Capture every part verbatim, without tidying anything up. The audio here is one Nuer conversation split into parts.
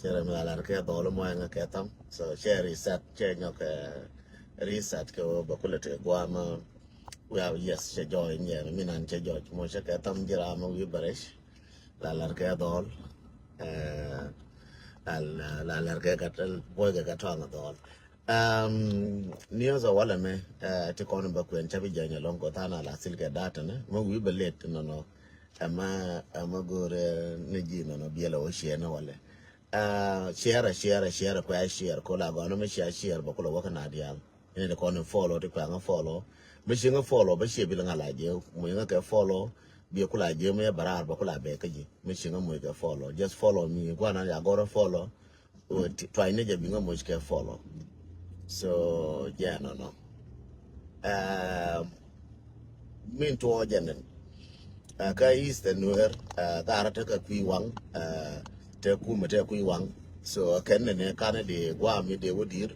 Cɛ rɛ mi la lar kɛ dhɔl mɔ ɛŋɛ kɛ tham. So cɛ reset, cɛ nyɔk kɛ reset kɛ wä bɛ kulɛ tɛ guam. Wia yes cɛ jɔɔc nyɛ mi nan cɛ jɔɔc mɔ cɛ kɛ tham ji̱ ram mi wi̱i̱ bɛ rɛc. La lar kɛ dhɔl. La lar kɛ gat buɔy kɛ gat tɔŋ dhɔl. Um, news a walɛ mɛ ti kɔn bä kuɛn ca bi jɛny alɔŋ kɔ than a la thil kɛ data ni mɛ wi̱i̱ bä let nɔnɔ. Ɛmɛ ɛmɛ go̱o̱rɛ ni ji̱ nɔnɔ biɛlɛ wä ciɛ ni walɛ. Ciɛɛr a ciɛɛr a ciɛɛr a kuɛ a ciɛɛr ko la gɔn mi cia ciɛɛr bä kulɛ wä kä na diaal. Ini ti kɔn in follow ti kuɛ ŋa follow mi ci ŋa follow bä ciɛ bil ŋa la jɛ mu ŋa kɛ follow. Biɛ kula jɛ mi bä raar bä kula bɛ kä ji̱ mi ci ŋa mu kɛ follow, just follow mi guana ya gɔrɛ follow. Tuany ni jɛ biŋä moc kɛ follow. So jɛ nɔnɔ. Min tuɔ jɛ nin kä Eastern Nuer. Garä te kä kui̱ waŋ te kumɛ te kui̱ waŋ. So kɛn ni ne kanɛ di guam mi de wä dir.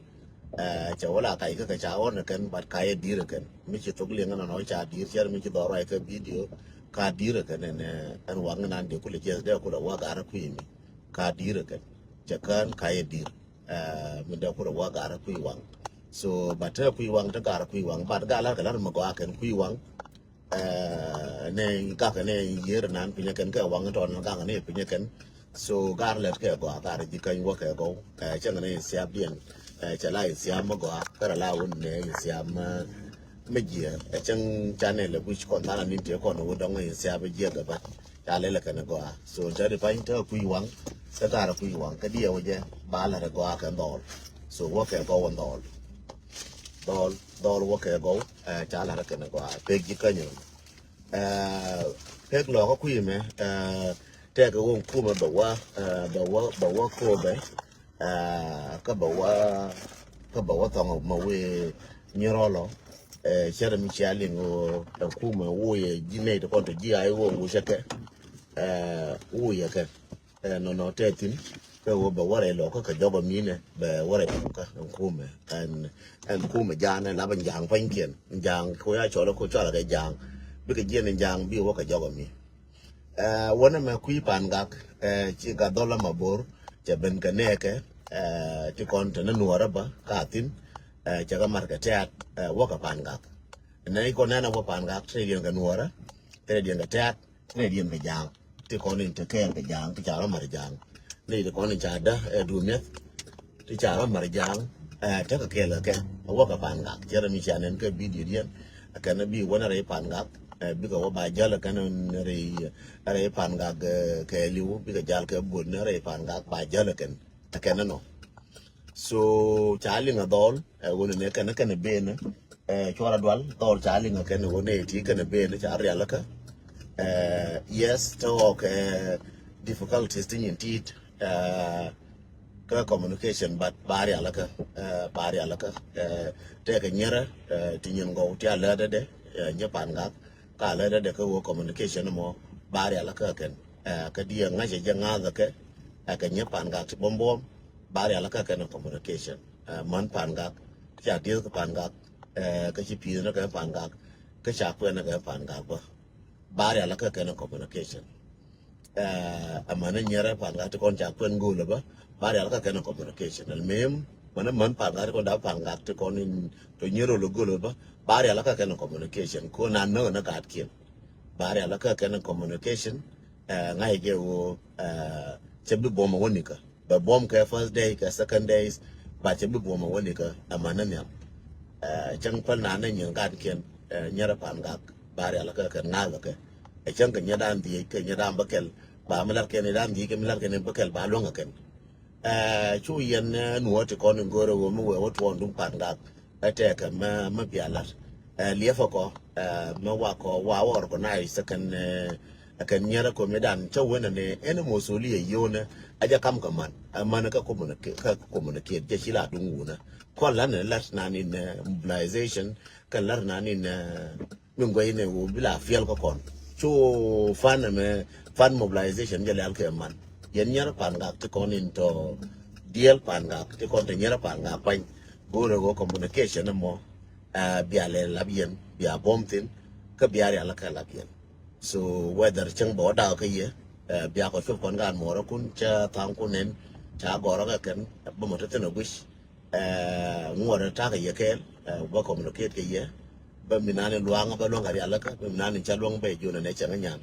Cɛ wä la kac kä kɛ ca ɣɔn ni kɛn but ka yɛ dir kɛn mi ci thok liŋ nɔnɔ ca dir cɛr mi ci dhɔr ruac kä video. Ka dir kɛn ni ne ɛn waŋ nan di kulɛ jɛ de kulɛ wä garä kui̱ mi. Ka dir kɛn cɛ kään ka yɛ dir. Min dee kulɛ wä garä kui̱ waŋ. So but te kui̱ waŋ te garä kui̱ waŋ but ga lar kɛ lar mi gɔaa kɛn kui̱ waŋ. Ne gak ne yier nan pinyä kɛn kɛ waŋ tɔn gak ne pinyä kɛn. So gar lɛt kɛ gɔaa gar ji̱ käny wä kɛ gɔw. Cäŋ ne siap diɛn cɛ la siap mi gɔaa kärɛ la wun ne siap mi jiɛ. Cäŋ canɛ lɛ buc kɔn than anin tiɛ kɔn wä dɔŋ siap jiɛ gɛ bat. Ca lɛlɛ kɛn gɔaa. So te di pany te kui̱ waŋ te karɛ kui̱ waŋ kä diɛ wä jɛ ba lɛ rɛ gɔaa kɛn dhɔl. So wä kɛ gɔw wä dhɔl dhɔl dhɔl wä kɛ gɔw. Ca lɛ rɛ kɛn gɔaa pek ji̱ känyä. Pek lɔkä kui̱ mɛ tɛkɛ wä kumɛ bɛ wä bɛ wä bɛ wä kobɛ. Kä bɛ wä kä bɛ wä thɔŋ mɛ wee nyirɔlɔ. Cɛ rɛ mi cia liŋ ɛ kumɛ wee ji̱ nɛy ti kɔn ti ji̱ a i̱ wee wucɛ kɛ. Wee kɛ nɔnɔ tɛ thi̱n kɛ wee bɛ wä rɛ lɔ kä kɛ jɔk ɛ minɛ bɛ wä rɛ kä ɛn kumɛ ɛn ɛn kumɛ ja̱a̱n ɛ lap ɛn ja̱a̱ŋ pa̱nykiɛn ɛn ja̱a̱ŋ ko ya cɔl ɛ ko cɔl ɛ kɛ ja̱a̱ŋ. Bikɛ jiɛn ɛn ja̱a̱ŋ bi wä kɛ jɔk ɛ mi. Wänɛ mɛ kui̱ Pangak ci Gat Dhɔl Mabor cɛ ben kɛ nɛɛkɛ ti kɔn te ni nuɔrä bä ka thi̱n. Cɛ kɛ mar kɛ tɛ̈t wäkɛ Pangak. Nɛ ikɔ nɛnɛ wä Pangak te diɛn kɛ nuɔrä te diɛn kɛ tɛ̈t te diɛn kɛ ja̱a̱ŋ. Ti kɔn in te kɛɛl kɛ ja̱a̱ŋ ti ca rɔ mar ja̱a̱ŋ. Ni ti kɔn in ca dä ɛ dumiɛth. Ti ca rɔ mar ja̱a̱ŋ. Tekɛ kɛɛl kɛ kɛ a wäkɛ Pangak cɛ rɛ mi ca nɛn kɛ bidio diɛn. Kɛn bi wä ni rɛy Pangak bikɛ wä ba jäl kɛn rɛy rɛy Pangak kɛ liw bikɛ jal kɛ buɔt ni rɛy Pangak ba jäl kɛn kɛn nɔ. So ca liŋ a dhɔl ɛ wä ni ne kɛn kɛn ben. Cuɔr a dual dhɔl ca liŋ a kɛn wä ni ti kɛn ben ca rial kä. Yes te ɣɔk difficulties ti nyin tit. Kä communication but ba rial kä ba rial kä tekɛ nyerä ti nyin gɔw ti a lɛ dede nyɛ Pangak. Ka lɛ dede kä wä communication mɔ ba rial kä kɛn kä diɛ ŋa̱cɛ jɛ ŋa̱thä kɛ kɛ nyɛ Pangak ti buɔm buɔm. Ba rial kä kɛn communication män Pangak ca dieth kä Pangak kä ci pi̱i̱th ni kɛ Pangak kä ca kuɛn ni kɛ Pangak bä. Ba rial kä kɛn communication. Amäni nyɛrɛ Pangak ti kɔn ca kuɛn go̱o̱lä bä ba rial kä kɛn communication. Almuhim mäni män Pangak ti kɔn da Pangak ti kɔn in to nyɛrɛ lo go̱o̱lä bä ba rial kä kɛn communication ko na nä na gat kiɛn. Ba rial kä kɛn communication. Ŋa̱c jɛ wo cɛ bi buɔm wä nikä. Bɛ buɔm kɛ first day kɛ second days. Ba cɛ bi buɔm wä nikä amäni nhiam. Cäŋ päl na ni nyin gat kiɛn nyɛrɛ Pangak ba rial kä kɛn ŋa̱th kɛ. Ɛ cäŋ kɛ nyɛ dan dhiec kɛ nyɛ dan bä kɛl ba mi lat kɛn dan dhiec kɛ mi lat kɛn bä kɛl ba luäŋ kɛ kɛn. Cu yɛn nuɔ ti kɔn in go̱o̱rɛ wä mi wee wä tuɔɔn duŋ Pangak. Ɛ tɛkɛ mɛ mɛ bia lat liɛpɛ kɔ mɛ wakɔ wa wä organize kɛn. Kɛn nyɛrɛ kɔ mi dan cä wen ni ɛn mosoli ɛ yonɛ a jɛ kam kɛ man ɛ man kɛ communicate jɛ ci la duŋ wunä. Kɔn lan ni lat nan in mobilization kɛn lat nan in min guɛy ni wä bi la fiɛl kä kɔn. Cu fan mɛ fan mobilization jɛ lɛl kɛ man yɛn nyɛrɛ Pangak ti kɔn in tɔ diɛl Pangak ti kɔn tɔ nyɛrɛ Pangak pany. Go̱o̱rɛ wä communication mɔ bia lɛ lap yɛn bia buɔm thin kä bia rial kä lap yɛn. So whether cäŋ bä wä dak kä yɛ bia kɔ cup kɔn gan muɔrä kun cä thaŋ kun nɛn. ca gɔrä kɛ kɛn bä mɔ te thin ɛ guic. Ŋuɔt ɛ ta̱kɛ yɛ kɛɛl bä communicate kɛ yɛ. Bä mi nani luaŋ bä luaŋ kɛ rialikä bä mi nani ca luaŋ bä jun ɛnɛ cɛ ŋä nyan.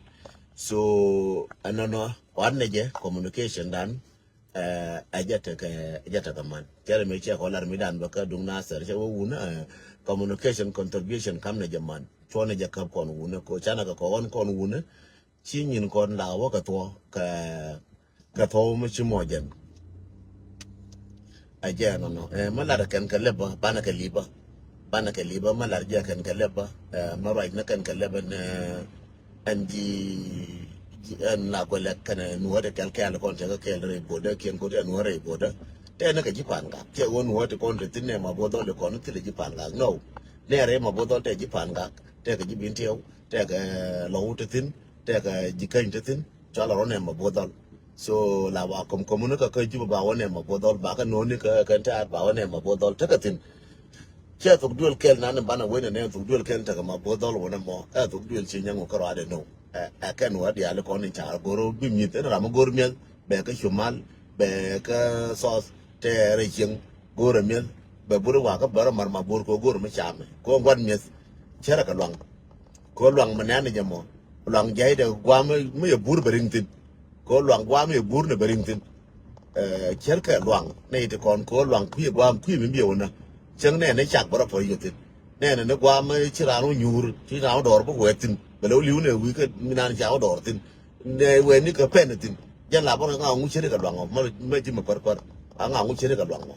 So ɛnɔnɔ wan nɛ jɛ communication dan. Ɛ jɛ tekɛ ɛ jɛ tekɛ man cɛ rɛ mi cɛ kɔ lar mi dan bä kä duŋ na sɛr cɛ wä wun communication contribution kam nɛ jɛ man cuɔ nɛ jɛ käp kɔn wun ko canɛ kɛ kɔ ɣɔn kɔn wun. Ci nyin kɔn la wä kɛ thuɔ kɛ kɛ thuɔ mi ci mɔ jɛn. A jɛ nɔnɔ ɛ ma lar kɛn kɛ lɛbä banɛ kɛ liba. Banɛ kɛ liba ma lar jɛ kɛn kɛ lɛbä ɛ ma ruac ni kɛn kɛ lɛbä ni ɛn ji ɛn la kuɛ lɛ kɛn nuɔt kɛl kɛl kɔn tɛ kɛ kɛl rɛy bodä kiɛn kɔn tɛ nuɔt rɛy bodä. Tɛ ni kɛ ji pan gak tɛ wä nuɔt kɔn tɛ thin nɛ ma bo dhɔl kɔn thilɛ ji pan gak no. Nɛ rɛy ma bo dhɔl tɛ ji pan gak tɛ kɛ ji bin tiɛw tɛ kɛ lɔw tɛ thin. Tɛkɛ ji̱ käny te thi̱n cɔl a rɔ nɛm a bo̱o̱th dhɔl. So la ba kɔm kɔm ni kä kä ji̱ ba wä nɛm a bo̱o̱th dhɔl ba kä no̱o̱ni kä kɛn tɛ̈r ba wä nɛm a bo̱o̱th dhɔl tekɛ thi̱n. Cɛ thok duël kɛl nan ni banɛ wen ni nɛn thok duël kɛl tekɛ ma bo̱o̱th dhɔl wä nɛ mɔ ɛ thok duël ci nyɛŋ wä kä rɔadɛ no̱o̱. Ɛ kɛn wä diaal kɔn in ca go̱r bi mi̱th ɛn ram mi go̱r mi̱eth bɛ kä cumal bɛ kä thɔth tɛɛr ɛ cieŋ go̱r ɛ mi̱eth bɛ bur wakä bär ɛ mar ma bo̱o̱r kɛ go̱r mi camɛ kɛ wä gua̱n mi̱eth. Cärɛ kɛ luaŋ. Kɛ luaŋ mi nɛn ni jɛ mɔ luaŋ jɛy dɛ guam mi yɛ bur bɛ riŋ thin. Kɛ luaŋ guam mi yɛ bur ni bɛ riŋ thin. Cär kɛ luaŋ ni ti kɔn kɛ luaŋ kui̱ guam kui̱ mi biɛ wä na. Cäŋ nɛn ni cak bä rɔ pɔ yɛ thin. Nɛn ni guam ci raan wä nyuur ci raan wä dɔɔr bä wɛ thin bɛ lɛ wä li̱w ni wi̱i̱ kɛ mi naan ca wä dɔɔr thin. Nɛ wɛ ni kɛ pɛn thin jɛn la bä rɔ ŋa ŋu cär kɛ luaŋ ɔ mɛ ji̱ mi pär pär. A ŋa ŋu cär kɛ luaŋ ɔ.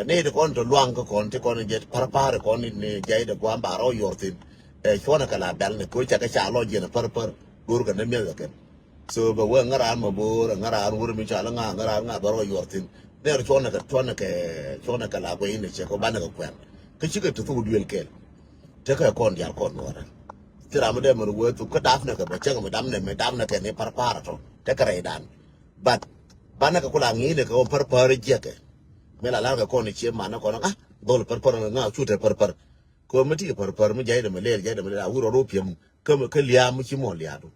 Nɛ ti kɔn tɔ luaŋ kä kɔn ti kɔn jɛ parpar kɔn ni jay de guam ba rɔ yor thin. Cuɔnɛ kɛ la bɛl ni ko cakɛ ca lɔ jiɛn parpar gor kɛ ni miɛth kɛ kɛn. So bɛ wee ŋä raan ma boor ŋä raan wur mi ca la ŋa ŋä raan ŋa ba rɔ yor thin. Nɛ cuɔnɛ kɛ cuɔnɛ kɛ cuɔnɛ kɛ la guɛ in cɛ ko banɛ kɛ kuɛn. Kä cikɛ ti thuk duel kɛl. Tekɛ kɔn dial kɔn nuɔrɛ. Ti ram mi dɛ mɛ wee thuk kä dap nɛ kɛ bɛ cɛŋ mi dam nɛ mi dam nɛ kɛ ni parpar tɔ tekɛ rɛy dan. But banɛ kɛ kula ŋi̱i̱nɛ kɛ wä pärpär jiɛkɛ. Mi la lar kɛ kɔn cie manɛ kɔn a dhol pärpär ŋa cu te pärpär. Kɛ wä mi ti pärpär mi jay dɛ mi lɛl jay dɛ mi lɛl a wur rɔ piɛm kä mi kä liaam mi ci mɔ liaadu.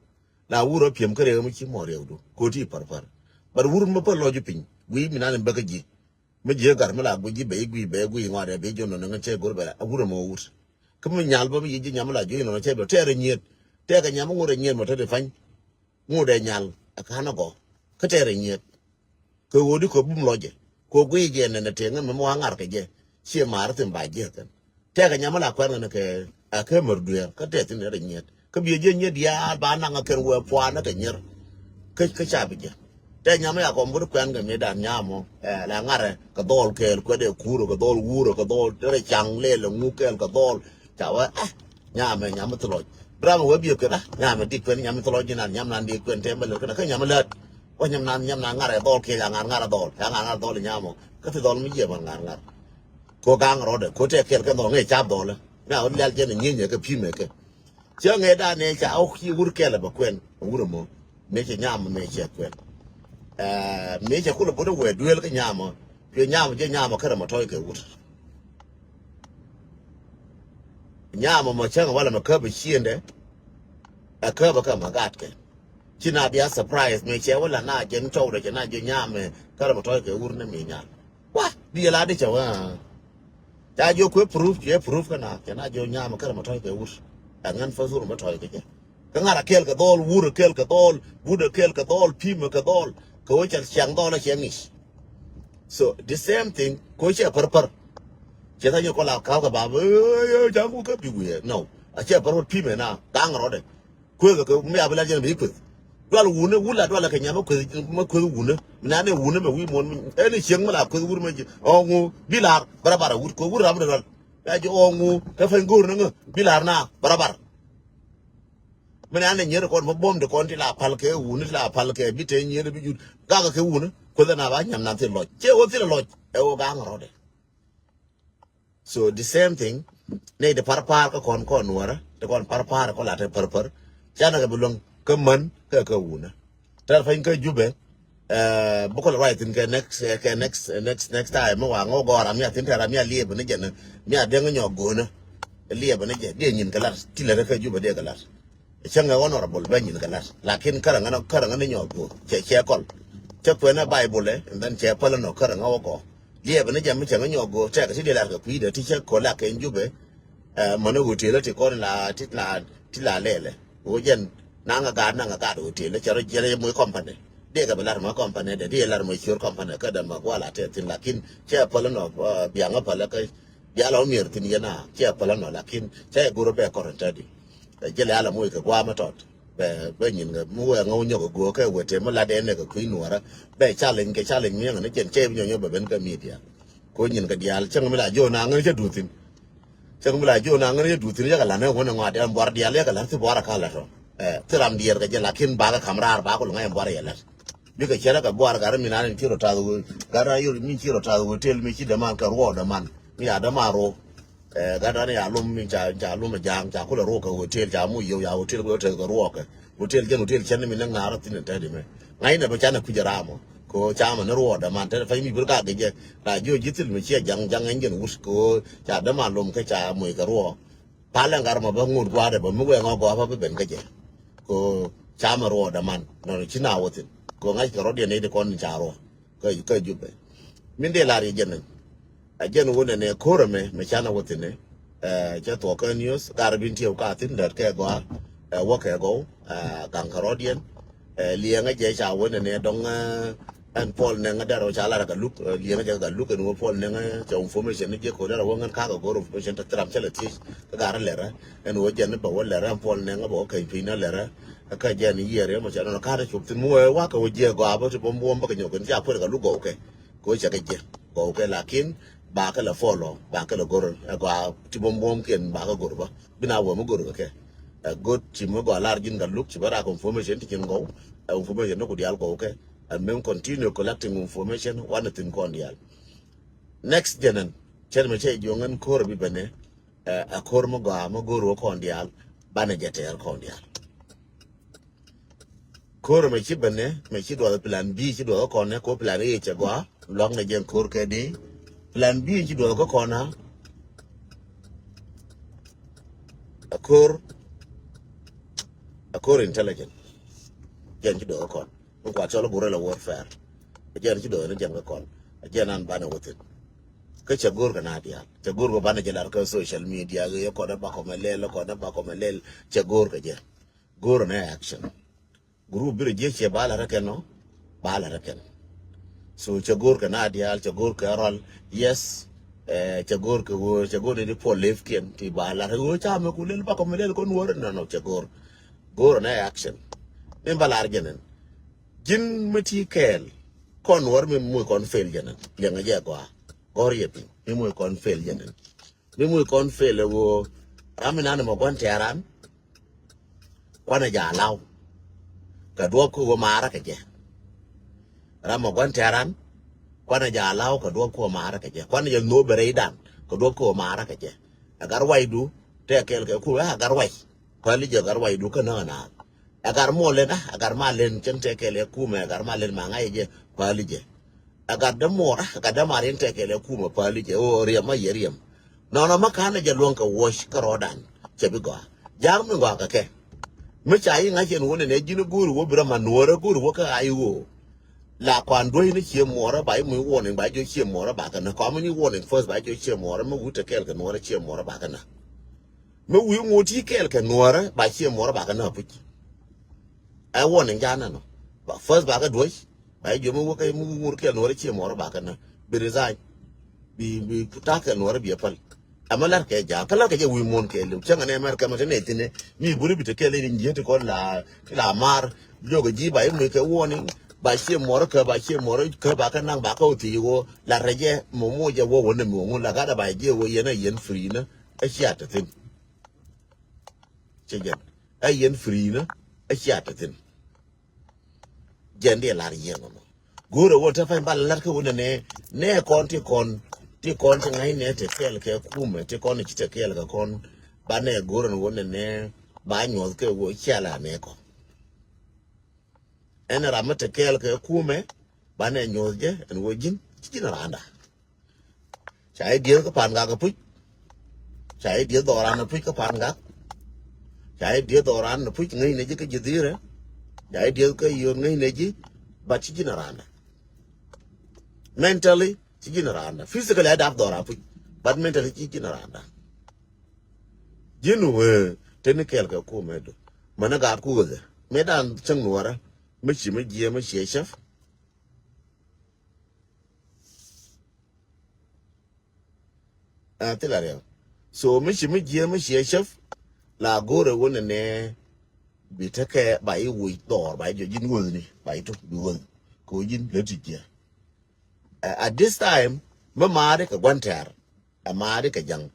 La wur rɔ piɛm kä rɛw mi ci mɔ rɛwdu kɛ wä ti pärpär. But wur mi pär lɔc piny wi̱i̱ mi nan in bäkä ji̱. Mi ji̱ gar mi la gui̱c ji̱ bɛ i̱ gui̱ bɛ i̱ gui̱ ŋɔt ɛ bi ji̱ nɔnɔ ŋä cɛ go̱r bɛ la wur rɔ mɔ wut. Kä mi nyal bä mi yic ji̱ nyam mi la ji̱ nɔnɔ cɛ bɛ tɛɛr ɛ nyiet. Tɛɛk ɛ nyam mi ŋur ɛ nyiet mɔ te ti pany. Ŋut ɛ nyal ɛ ka̱n ɛ gɔ̱ kä tɛɛr ɛ nyiet. Kɛ ɣöö di kɛ bum lɔcɛ kɛ ɣöö guiy jɛ nɛn ɛ tëë ŋän mɛ mi wa ŋar kɛ jɛ. Ciɛ ma̱a̱r thi̱n ba jiɛth kɛn tɛkɛ nyam mi la kuɛn kɛn kɛ. Ɛ kɛ mär dueer kä tɛɛ thi̱n ɛ rɛ nyiet kä biɛ jɛ nyiet diaal ba naŋ ɛ kɛn wee pua̱a̱n ɛ kɛ nyier. Kä kä ca bi jɛ tɛɛ nyam mi ya kɔm bur kuɛn kɛ mi dan nyam mɔ. Ɛ la ŋarɛ kɛ dhɔl kɛɛl kuɛt ɛ kuur kɛ dhɔl wuur kɛ dhɔl rɛ caŋ lɛl ɛ ŋuk kɛɛl kɛ dhɔl. Ca wee ɛ nyamɛ nyamɛ thilɔc. Bi ram wee biɛ kɛ la nyamɛ dik kuɛn nyamɛ thilɔc jinan nyam nan dik kuɛn tɛmɛ lɛ kɛnɛ kä nyamɛ lät. Wä nyam nan nyam nan ŋarɛ dhɔl kiɛ ca ŋar ŋarɛ dhɔl ca ŋar ŋarɛ dhɔl nyamɔ. Kä thi dhɔl mi jiɛ mɛ ŋar ŋar. Ko gaŋ rɔdɛ ko tɛ kɛl kɛ dhɔl ŋɛ cap dhɔlɛ. Mɛ a wä lial jɛn nyienyɛ kɛ pimɛ kɛ. Cä ŋɛ dan nɛ ca wä ki wur kɛl bɛ kuɛn wur mɔ. Mɛ cɛ nyamɔ mɛ cɛ kuɛn. Mɛ cɛ kulɛ butɛ wɛ duel kɛ nyamɔ. Piɛ nyamɔ jɛ nyamɔ kɛ rɛ mɔ tɔy kɛ wur. Nyamɔ mɔ cäŋ walɛ mɛ käp ɛ ciendɛ. Ɛ käp ɛ kä mɛ gat kɛ. Ci na bia surprise mɛ cɛ walɛ na jɛ ni tɔw dɛ cɛ na jɛ nyamɛ kɛ rɛ mɔ tɔy kɛ wur ni mi nyal. Wa bi yɛ la di cɛ wa. Ca jiɔ kuɛ proof, ciɛ proof kä na cɛ na jiɔ nyamɛ kɛ rɛ mɔ tɔy kɛ wur. Ɛ ŋän fä sur mɔ tɔy kɛ jɛ. Kä ŋa̱r a kɛɛl kɛ dhɔl, wur a kɛɛl kɛ dhɔl, but a kɛɛl kɛ dhɔl, pim a kɛ dhɔl. Kɛ wä cɛ ciaŋ dhɔl a ciaŋ i̱c. So the same thing kɛ wä cɛ pär pär. Cɛ tha nyɛ kɔ la ka̱w kɛ bap. Ja̱ŋ ku kä bi wiee no a cɛ pär pär pim ɛ na gaŋ rɔdɛ. Kueeth kɛ mi a bi la jɛn bi kueth. Dual wunä wula dual kɛ nyam mi kueth mi kueth wunä mi na ne wunä mɛ wi̱i̱ muɔ̱n mi ɛn i̱ cieŋ mi la kueth wur mɛ ji̱ ɔŋu bi lar barabar a wut kɛ wur ram mi dual. Ya ji̱ ɔŋu kɛ pɛny go̱o̱r ni ŋä bi lar na barabar. Mi na ne nyier kɔn mi buɔ̱m di kɔn ti la pal kɛ wunä ti la pal kɛ bi te nyier bi jut gakɛ kɛ wunä kueth na ba nyam na thil lɔc cɛ wä thil lɔc ɛ wä gaŋ rɔdɛ. So the same thing. Nɛy ti parpar kä kɔn kɔn nuɔrä ti kɔn parpar kɔ la te pärpär. Canɛ kɛ bi luäŋ kä män kä kä wunä. Tɛr pany kä Jubɛ. Bukɔl ruac thin kɛ next kɛ next next next time mi wa ŋɔ gɔɔr amia thin tɛr amia liep ni jɛn. Mia deŋ nyɔ go̱o̱nä. Liep ni jɛ diɛ nyin kɛ lat ti lɛ kä Jubɛ diɛ kɛ lat. Cäŋɛ honorable bɛ nyin kɛ lat lakin kärɛ ŋänä kärɛ ŋänä nyɔɔk duɔth cɛ cɛ kɔl. Cä kuɛn ɛ Baibol ɛ, and then cɛ päl ɛnɔ kärɛ ŋa wä gɔ. Liɛpɛ ni jɛ mi cɛ ŋä nyɔk go̱o̱r tɛk ti diɛ lar kɛ kui̱dɛ ti cɛ kɔ lak kɛ Jubɛ. Ɛ, män ɛ hotel ti kɔn la ti la ti la lɛlɛ. Wä jɛn naŋ ɛ gaat naŋ ɛ gaat hotel cɛ rɔ jɛn ɛ moc company. Diɛ kɛ bɛ lar mɔ company dɛ diɛ lar mɔ cior company kä dɛ mɔ guala tɛ thin lakin cɛ päl ɛnɔ, ɛ, biaŋ ɛ päl ɛ kä bial ɔ mier thin yɛn a cɛ päl ɛnɔ lakin cɛ go̱o̱r ɛ bɛ kɔrɛ tɛ di. Ɛ, jɛ lɛ ala moc kɛ guam ɛ tɔt. Bɛ, bɛ nyin kɛ mi wee ŋä wä nyɔk kɛ go̱o̱k kɛ wee tëë mi lat ɛn ɛ kɛ kui̱ nuɔrä. Bɛ challenge kɛ challenge mi yɛŋ ni jɛn cɛ bi nyɔk nyɔk bɛ ben kɛ media. Ko nyin kɛ diaal cäŋ mi la jiɔ na ŋän cɛ duth thin. Cäŋ mi la jiɔ na ŋän cɛ duth thin yɛ kɛ lan ɛ wä ni ŋɔat ɛn buar diaal yɛ kɛ lan thi buar ɛ ka lat ɔ. Ɛ, thi ram diɛɛr kɛ jɛ lakin bakɛ kam raar bakɛ luŋ ɛ ɛn buar yɛ lat. Bikɛ cɛ rɛ kɛ buar gat mi nan in ci rɔ tath wee gat ra yol mi ci rɔ tath wee tël mi ci däman kɛ ruɔɔdä man. Mi a däman ruɔk. Ɛ, gat dan ya lum mi ca, ca lum ja̱a̱ŋ, ca kulɛ ruɔk kɛ hotel, ca mu yio̱w ya hotel kulɛ tek kɛ ruɔk kɛ. Hotel jɛn hotel cɛn mi ni ŋa̱r thin in tɛt imɛ. Ŋa̱c nɛ bɛ canɛ kui̱c ram ɔ. Ko ca mɛ ni ruɔk däman tɛt fɛny mi bir ka gɛ jɛ. Ra jiɔ ji̱ thil mi ciɛ ja̱ŋ, ja̱ŋ ɛn jɛn wut ko ca däman lum kɛ ca muc kɛ ruɔk. Palɛ ŋa̱r mɔ bä ŋut gua̱a̱dɛ bä mi wɛŋ ɔ gɔaa bä bi ben kä jɛ. Ko ca mɛ ruɔk däman nɔnɔ ci na wä thin. Ko ŋa̱c kɛ rɔ̱diɛn ni di kɔn ca ruɔk. Kä, kä Jubɛ. Min dee lar yɛ jɛn ɛn. A jɛn wun ɛnɛ ko̱r ɛmɛ mɛ canɛ wä thin ɛ. Ɛ, cɛ thuɔk kä news gar bin tiɛw ka thin dät kɛ gɔaa. Ɛ, wä kɛ gɔw. Ɛ, gaŋ kɛ rɔ̱diɛn. Ɛ, liɛŋä jɛ ca wun ɛnɛ dɔŋ, ɛ, ɛn Paul Nɛŋä dɛr wä ca lar ɛ Galuk. Ɛ, liɛŋä jɛ kɛ Galuk ɛn wä Paul Nɛŋä cɛ information ni jɛ ko̱r dɛr wä ŋän kakɛ go̱r information te thiram cɛ lɛ thiec. Kä gar lɛrä. Ɛn wä jɛn bɛ wä lɛrä ɛn Paul Nɛŋä bɛ wä kɛny piny na lɛrä. Kä jɛn yiɛr yɛ mɔ cɛ nɔnɔ ka̱n cop thin mi wee wakä wä jiɛ gɔaa bä ti buɔm buɔm bä kɛ nyɔk kɛn ca kuɛt kɛ luk gɔw kɛ. Kɛ wä cɛ kɛ jiɛ gɔw kɛ lakin ba kɛ lɛ follow ba kɛ lɛ gor ɛ gɔaa ti buɔm buɔm kiɛn ba kɛ gor bä. Bi na wee mi gor kɛ kɛ. Ɛ go̱t ci mi gɔaa lar ji̱n kɛ luk ci bä rak information ti cin gɔw. Ɛ information ni ku diaal gɔw kɛ. Ɛ mi continue collecting information wanɛ thin kɔn diaal. Next jɛnɛn cɛn mi cɛ jiɔŋ ɛn ko̱r bi bɛnɛ. Ɛ, ɛ ko̱r mi gɔaa mi go̱o̱r wä kɔn diaal banɛ jɛ tɛɛr kɔn diaal. Ko̱r mɛ ci bɛnɛ mɛ ci duɔth plan B ci duɔth kɔn nɛ ko plan A cɛ gɔaa luak nɛ jɛn ko̱r kɛ di. Plan B ci duɔth kä kɔn a. Ɛ ko̱r, ɛ ko̱r intelligent. Jɛn ci duɔth kɔn. Mi kuat cɔl guerrilla warfare. Ɛ jɛn ci duɔth ni jɛn kä kɔn. Ɛ jɛn an banɛ wä thin. Kä cɛ go̱o̱r kɛ na diaal. Cɛ go̱o̱r kɛ banɛ jɛ lar kä social media kɛ yɛ kɔn ɛ bakɔ mɛ lɛl, kɔn ɛ bakɔ mɛ lɛl. Cɛ go̱o̱r kɛ jɛ. Go̱o̱r nɛ action. Group bi rɛ jiɛ cɛ ba lar kɛ nɔ, ba lar kɛ nɔ. So cɛ go̱o̱r kɛ na diaal, cɛ go̱o̱r kɛ rɔl. Yes. Ɛ, cɛ go̱o̱r kɛ wä, cɛ go̱o̱r ni di puɔl lef kiɛn ti ba lar wä ca mɛ ku lɛl bakɔ mɛ lɛl kɔn wä rɛ nɔ nɔ cɛ go̱o̱r. Go̱o̱r nɛ action. Min ba lar jɛ nɛn. Ji̱n mi ti kɛɛl kɔn wär mi muc kɔn fail jɛ nɛn. Liɛŋɛ jɛ gɔaa. Gɔr yɛ piny mi muc kɔn fail jɛ nɛn. Mi muc kɔn fail ɛ ɣöö ram mi nan mɔ gua̱n tɛ̈ran. Kuanɛ jɛ alaw kɛ duɔ̱p kä ɣöö maarä kɛ jɛ. Ram mɔ gua̱n tɛ̈ran. Kuanɛ jɛ alaw kɛ duɔ̱p kä ɣöö maarä kɛ jɛ. Kuanɛ jɛ nhööp bɛ rɛydan kɛ duɔ̱p kä ɣöö maarä kɛ jɛ. Ɛ gat ruacdu tɛk kɛɛl kɛ ku ɛ gat ruac. Päli jɛ gat ruacdu kä näk ɛ naath. Ɛ gat muɔl lɛn a ɛ gat mal lɛn cäŋ tɛk kɛɛl ɛ kumɛ ɛ gat mal lɛn ma ŋa̱c jɛ päli jɛ. Ɛ gat dämuɔr a ɛ gat dämar in tɛk kɛɛl ɛ kumɛ päli jɛ ɣöö riɛm a yɛ riɛm. Nɔnɔ ma ka̱n ɛ jɛ luɔ̱ŋ kɛ wuɔ̱c kä rɔɔdan cɛ bi gɔaa. Ja̱a̱k mi gɔaa kɛ kɛ. Mi ca yi ŋa̱c ɛn wä nɛnɛ ji̱n go̱o̱ri wä bi rɔ ma nuɔ̱ɔ̱rä go̱o̱ri wä kä a yi ɣöö. La kɔan duäc ni cie muɔrä ba imuc warning ba jiɔ cie muɔrä ba kɛ nä kɔan mi ni warning first ba jiɔ cie muɔrä mi wut te kɛɛl kɛ nuɔrä cie muɔrä ba kɛ nä. Mi wi̱i̱ ŋot ti kɛɛl kɛ nuɔrä ba cie muɔrä ba kɛ nä puc. Ɛ warning ja nä nɔ ba first ba kɛ duäc ba jiɔ mi wä kɛ mi wi̱i̱ ŋot kɛɛl nuɔrä cie muɔrä ba kɛ nä bi resign. Bi bi ta̱a̱ kɛɛl nuɔrä bi ɛ päl. Ɛmɛ la̱rkɛ ja̱a̱ŋ kä la̱rkɛ jɛ wi̱i̱ muɔ̱ɔ̱n kɛɛliw cäŋ ɛn ɛmɛr kɛmɛ te nɛy thi̱n ɛ mi buri bi te kɛɛl in ji̱ ti kɔn la la mar. Jokɛ ji̱ ba imuc kɛ warning ba cie muɔrä kä ba cie muɔrä kä ba kä naŋ ba kä wä thiec ɣöö la rɛcɛ mɔ moc ɛ wä wä nɛ mi wä ŋun la gatdɛ ba jiɛ ɣöö yɛn ɛ yɛn free nä ɛ cia te thi̱n. Cɛ jɛn ɛ yɛn free nä ɛ cia te thi̱n. Jɛn diɛ lar yiɛn nɔmɔ. Go̱o̱rɛ wä te pany ba lar kä wä nɛnɛ nɛ kɔn ti kɔn ti kɔn ti ŋa̱c nɛ te kɛɛl kɛ kumɛ ti kɔn ci te kɛɛl kɛ kɔn. Ba nɛ go̱o̱rɛ ni wä nɛnɛ ba nyuɔth kɛ wä cia la nɛ kɔ. Ɛn ram mi te kɛɛl kɛ kumɛ ba nɛ nyuɔth jɛ ɛn wä ji̱n ci ji̱n randa. Ca i̱ dieth kä pa̱a̱n gak ɛ puc. Ca i̱ dieth dhɔran ɛ puc kä pa̱a̱n gak. Ca i̱ dieth dhɔran ɛ puc ŋäcnɛ ji̱ kä ji̱ dhirɛ. Ca i̱ dieth kä yio̱o̱n ŋäcnɛ ji̱. Bat ci ji̱n ɛ randa. Mentally ci ji̱n randa. Physically a dap dhɔra puc. But mentally ci ji̱n randa. Ji̱n wee teni kɛɛl kɛ kumɛ du. Mɛn a gat ku wethɛ. Mɛ dan cäŋ nuɔrä. Mɛ ci mɛ jiɛ mɛ ciɛ cäf. Ɛ thil a riɛw. So mi ci mi jiɛ mi ciɛ cäp. La go̱rɛ wä nɛ nɛ bi tekɛ ba yi wuc dhɔr ba yi jɔ ji̱n wäthni ba yi tok bi wäth. Ko ji̱n lɛ ti jiɛ. Ɛ, at this time mi maari kɛ gua̱n tɛr. Ɛ maari kɛ ja̱ŋ.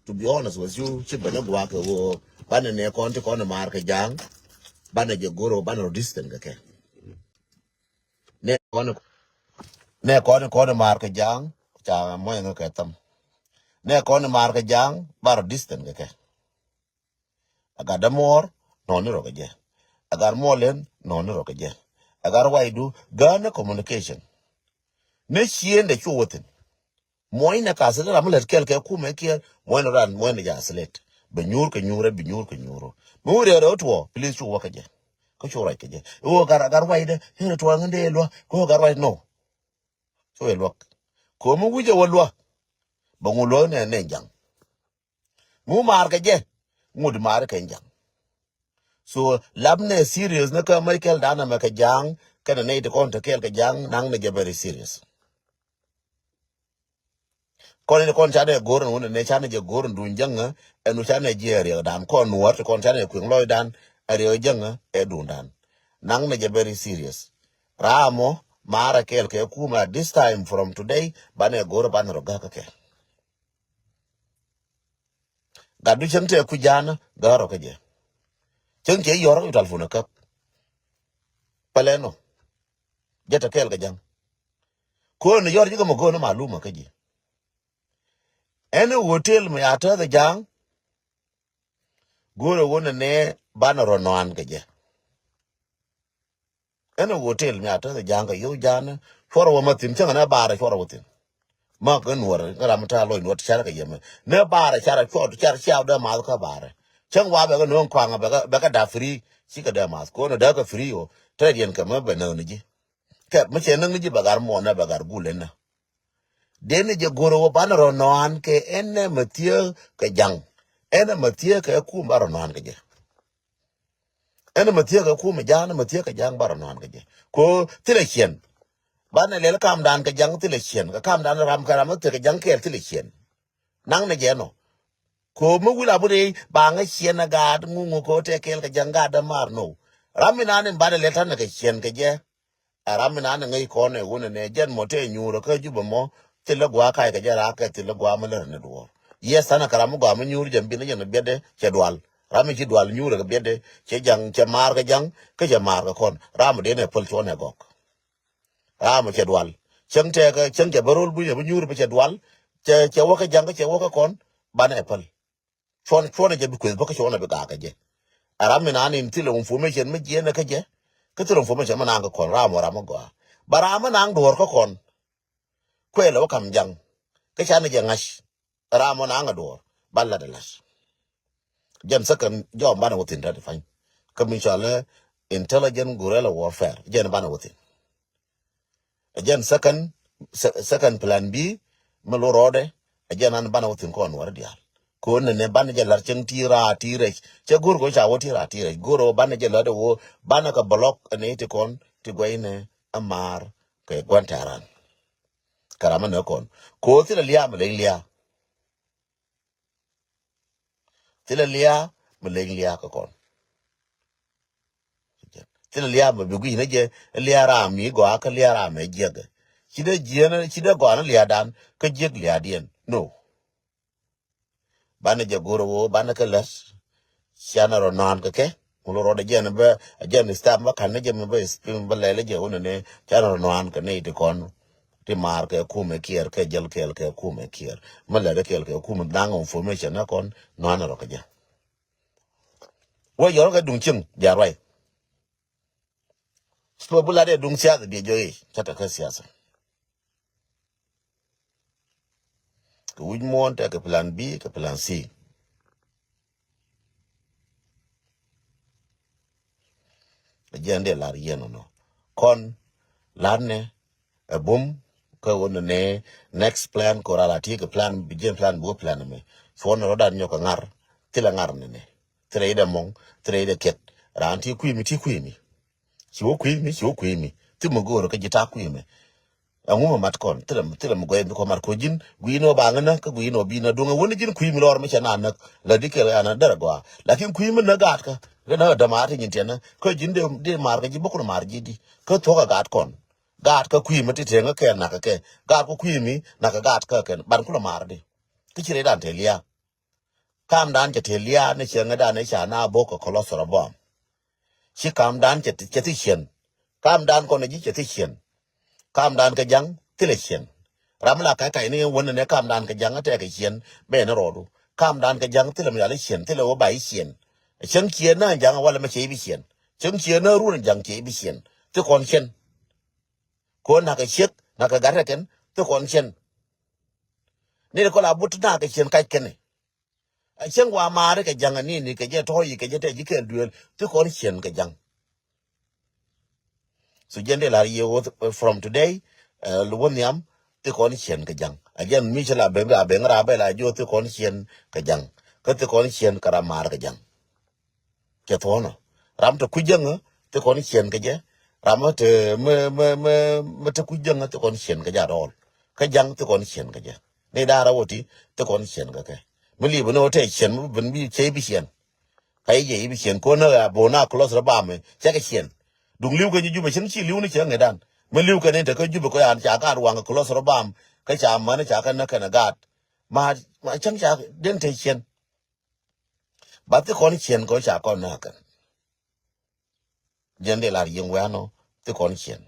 To be honest with you, ci bɛ ni guak kɛ wä banɛ nɛ kɔn ti kɔn maar kɛ ja̱ŋ. Banɛ jɛ go̱rɛ wä banɛ rɔ distant kɛ kɛ. Nɛ kɔn, nɛ kɔn kɔn maar kɛ ja̱ŋ. Ca mɔy ŋä kɛ tham. Nɛ kɔn maar kɛ ja̱ŋ bar distant kɛ kɛ. A gat dämuɔɔr nɔni rɔ kɛ jɛ. A gat muɔlɛn nɔni rɔ kɛ jɛ. A gat waydu gäänä communication. Ni cieen dɛ cu wä thin. Muɔ̱ny nɛ ka silet ram mi lät kɛl kɛ kumɛ kiɛr muɔ̱ny nɛ ran muɔ̱ny nɛ ja silet. Bɛ nyuur kɛ nyuur bi nyuur kɛ nyuur. Mi wä riɛk rɛ wä tuɔ please cu wä kɛ jɛ. Kä cu ruac kɛ jɛ iwä gar gar wac dɛ iwä tuɔ ŋä dee luä kä wä gar wac nɔ. Cu wä luäk. Komi wi̱cɛ wä luä. Bɛ ŋu luä nɛ nɛ jaŋ. Ŋu maar kɛ jɛ. Ŋu di maar kɛ jaŋ. So lap nɛ serious ni kä mec kɛl dan amɛ kɛ jaŋ. Kɛnɛ nɛ iti kɔn te kɛl kɛ jaŋ naŋ nɛ jɛ very serious. Kɔn in kɔn canɛ go̱r in wun in ne canɛ jɛ go̱r in duun jäŋä. Ɛn wu canɛ jiɛ riɛk dan kɔn nuɔr ti kɔn canɛ kuiŋ lɔc dan. Ɛ riɛk jäŋä ɛ duun dan. Naŋ nɛ jɛ very serious. Raamɔ maarɛ kɛɛl kɛ kumɛ at this time from today banɛ go̱r banɛ rɔ gak kɛ. Gat du cäŋ tɛ ku ja̱a̱n gäärɔ kä jɛ. Cäŋ cɛ yɔr kä talfun akäp. Pɛlɛ nɔ. Jɛ tɛ kɛɛl kɛ ja̱ŋ. Ko̱n yɔr jikä mɛ go̱n maluma kä ji̱. Ɛn hotel mɛ ya tääth ja̱a̱ŋ. Go̱n ɛ won ɛ nɛ banɛ rɔ nɔan kɛ jɛ. Ɛn hotel mɛ ya tääth ja̱a̱ŋ kɛ yo̱w ja̱a̱n. Cuɔrɛ wä ma thi̱n cäŋ ɛ nɛ baarɛ cuɔrɛ wä thi̱n. Ma kä nuɔr kä ram ta̱a̱ lɔc nuɔr ti carɛ kɛ yɛmɛ nɛ baarɛ carɛ cuɔr carɛ ciaw dee math kä baarɛ. Cäŋ wa bɛ kɛ no̱o̱ŋ kuaŋ bɛ kɛ dap free. Cikɛ dee math ko̱n ɛ dee kɛ free o. Tɛt yɛn kɛ mɛ bɛ näk ni ji̱. Kɛ mi cɛ näk ni ji̱ bɛ gar muɔn nɛ bɛ gar gul ɛn nɛ. Deni jɛ go̱r wä banɛ rɔ nɔan kɛ ɛn nɛ mɛ thiee kɛ jaŋ. Ɛn nɛ mɛ thiee kɛ kum ba rɔ nɔan kɛ jɛ. Ɛn mɛ thiee kɛ kum jaŋ nɛ mɛ thiee kɛ jaŋ ba rɔ nɔan kɛ jɛ. Ko thilɛ ciɛn. Banɛ lɛl kamdan kɛ jaŋ thilɛ ciɛn kɛ kamdan ram kɛ ram thilɛ kɛ jaŋ kɛɛl thilɛ ciɛn. Naŋ nɛ jɛ nɔ. Ko mi wil abut i̱ ba ŋä ciɛn a gaat ŋuŋu ko tɛ kɛɛl kɛ jaŋ gaat dämaar no. Ram mi nan in banɛ lɛl tanɛ kɛ ciɛn kɛ jɛ. Ɛ ram mi nan in ŋäc kɔn ɛ wun ɛ nɛ jɛn mɔ tɛ nyuur kä jupɛ mɔ. Thilɛ gua̱a̱ kac kɛ jɛ raak kɛ thilɛ gua̱a̱ mi lär ni duɔ̱ɔ̱r. Yɛ thanɛ kɛ ram mi gua̱a̱ mi nyuur jɛ bi ni jɛn biɛtdɛ cɛ dual. Ram mi ci dual nyuur kɛ biɛtdɛ cɛ jaŋ cɛ maar kɛ jaŋ kä cɛ maar kɛ kɔn ram mi den ɛ päl cuɔn ɛ gɔk. Ram mi cɛ dual cäŋ tɛkɛ cäŋ cɛ bä rol bunyɛ bi nyuur bi cɛ dual. Cɛ cɛ wäkä jaŋ kä cɛ wäkä kɔn banɛ ɛ päl. Cuɔn cuɔn jɛ bi kueth bä kä cuɔn bi gak kä jɛ. A ram mi nan in thilɛ information mi jiɛn kä jɛ. Kä thilɛ information mi nan kä kɔn ram wä ram mi gɔaa. Ba ram mi nan duɔr kä kɔn. Kuɛ lɛ wä kam jaŋ. Kä can jɛ ŋa̱c. Ram wä nan kä duɔr ba lat lat. Jɛn second jɔm banɛ wä thin tat fany. Kä mi cɔalɛ intelligent guerrilla warfare jɛn banɛ wä thin. Ɛ jɛn second, second plan B mi lo rɔɔdɛ. Ɛ jɛn an banɛ wä thin kɔn wä ri diaal. Ko̱n nɛ nɛ banɛ jɛ lar cäŋ ti raa ti rɛc cɛ go̱r kɔ ca wä ti raa ti rɛc go̱r wä banɛ jɛ lar dɛ wä banɛ kɛ block ɛn iti kɔn ti guɛy nɛ ɛ maar kɛ gua̱n tɛran. Kɛ ram mi nɛ kɔn ko̱ thilɛ lia̱a̱ mi leny lia̱a̱. Thilɛ lia̱a̱ mi leny lia̱a̱ kɛ kɔn. Thilɛ lia̱a̱ mi bi gui̱c ni jɛ lia̱a̱ ram mi gɔaa kä lia̱a̱ ram mi jiɛk. Ci dee jiɛn ci dee gɔaa ni lia̱a̱ dan kä jiɛk lia̱a̱ diɛn no. Banɛ jɛ go̱r woo banɛ kɛ lät. Cianɛ rɔ nɔan kɛ kɛ ŋul rɔ dee jɛn bɛ jɛn stap bä kan ni jɛ mi bɛ spin bä lɛl jɛ wunɛ ni cianɛ rɔ nɔan kɛ ni ti kɔn. Ti maar kɛ kumɛ kiɛɛr kɛ jɛl kɛɛl kɛ kumɛ kiɛɛr mi lɛt kɛɛl kɛ kumɛ daŋ information ni kɔn nɔan rɔ kɛ jɛ. Wä yɔr kɛ duŋ cieŋ bia ruay. Sipɛ bi lat yɛ duŋ siasa bia jɔy ca tɛ kä siasa. Kɛ wi̱c muɔ̱ɔ̱n tɛ kɛ plan B kɛ plan C. Ɛ jiɛn dee lar yɛn ɔnɔ kɔn lar nɛ ɛ bum Kä wä nɛ nɛ next plan kora la ti kɛ plan bi jɛn plan bi wä plan mɛ. Thuɔn rɔ dan nyɔk kɛ ŋar. Thilɛ ŋar nɛ nɛ. Thilɛ idɛ mɔŋ. Thilɛ idɛ kɛt. Ran ti kui̱ mi ti kui̱ mi. Ci wä kui̱ mi ci wä kui̱ mi. Thi mɛ go̱o̱r kä ji̱ ta kui̱ mi. Ɛŋu mɛ mat kɔn thilɛ thilɛ mɛ gɔy mi kɔ mat kɔ ji̱n gui̱n wä baŋ nä kä gui̱n wä bi nä duŋ wä ni ji̱n kui̱ mi lɔr mi cɛ na näk. La di kɛl ya na derɛ gɔaa lakin kui̱ mi nä gaat kä. Kä na dämaar ti nyin tiɛn nä kä ji̱n de mar kä ji̱ bä kun mar ji̱ di kä thuɔk ɛ gaat kɔn. Gaat kä kui̱ mi ti teŋä kɛ nak kɛ gaat kä kui̱ mi nak kɛ gaat kä kɛn ban kulɛ mar di. Kä ci rɛy dan te lia̱a̱. Kamdan cɛ te lia̱a̱ ni cɛ ŋä dan ni ca na bok kɛ kɔlɔth rɔ bɔm. Ci kamdan cɛ ti cɛ ti ciɛn. Kamdan kɔn ji̱ cɛ ti ciɛn. Kamdan kɛ ja̱ŋ thilɛ ciɛn. Ram la ka̱c ka̱c ni wän ni kamdan kɛ ja̱ŋ a tɛk kɛ ciɛn. Bɛ ni rɔɔdu kamdan kɛ ja̱ŋ thilɛ mi yal i̱ ciɛn thilɛ wä ba i̱ ciɛn. Cäŋ ciɛn na ja̱ŋ a walɛ mɛ cɛ i̱ bi ciɛn. Cäŋ ciɛn na run ja̱ŋ cɛ i̱ bi ciɛn. Thi kɔn ciɛn. Ko nak kɛ ciek nak kɛ gat rɛ kɛn. Thi kɔn ciɛn. Ni kɔn la but nak kɛ ciɛn ka̱c kɛn. A cieŋ wa maari kɛ ja̱ŋ anini kɛ jɛ tɔ̱ yi kɛ jɛ tɛ ji̱ kɛɛl duel. Thi kɔn cieŋ kɛ ja̱ŋ. So jɛn dee lar yie wä from today. Luwä nhiam thi kɔn cieŋ kɛ ja̱ŋ. A jɛn mi cɛ la ben ra ben ra bɛ la jiɔ thi kɔn cieŋ kɛ ja̱ŋ. Kä thi kɔn cieŋ kɛ ram maar kɛ ja̱ŋ. Cɛ thuɔ̱nɔ ram te kui̱ jäŋä thi kɔn cieŋ kɛ jɛ. Ram te me me me me te kui̱ jäŋä thi kɔn cieŋ kɛ jɛ at all. Kä ja̱ŋ thi kɔn cieŋ kɛ jɛ. Ni da̱a̱ rɛw ɔ ti thi kɔn cieŋ kɛ kɛ. Mi li̱i̱ bi ni ɣöö tɛɛ ciɛn mi bi ben bi cɛ i̱ bi ciɛn. Ka i̱ jɛ i̱ bi ciɛn ko̱n ɛ bön a kloth rɛ bam ɛ cɛ kɛ ciɛn. Duŋ li̱w kɛ ji̱ Jubɛ cieŋ ci li̱w ni cɛ ŋɛ dan mi li̱w kɛ ni te kä Jubɛ kɔ yan ca gaat waŋ kloth rɛ bam. Kä ca män ca kɛ näk kɛn ɛ gaat ma ma cäŋ ca den te ciɛn. Ba thi kɔn ciɛn kɔ ca kɔn näk kɛn. Jɛn dee lar yiëŋ wɛ̈nɔ thi kɔn ciɛn.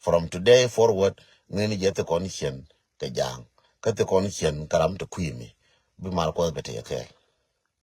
From today forward ŋeni jɛ thi kɔn ciɛn kɛ ja̱a̱ŋ. Kä thi kɔn ciɛn kɛ ram te kui̱ mi bi mal kuɔth bɛ te yɛ kɛɛl.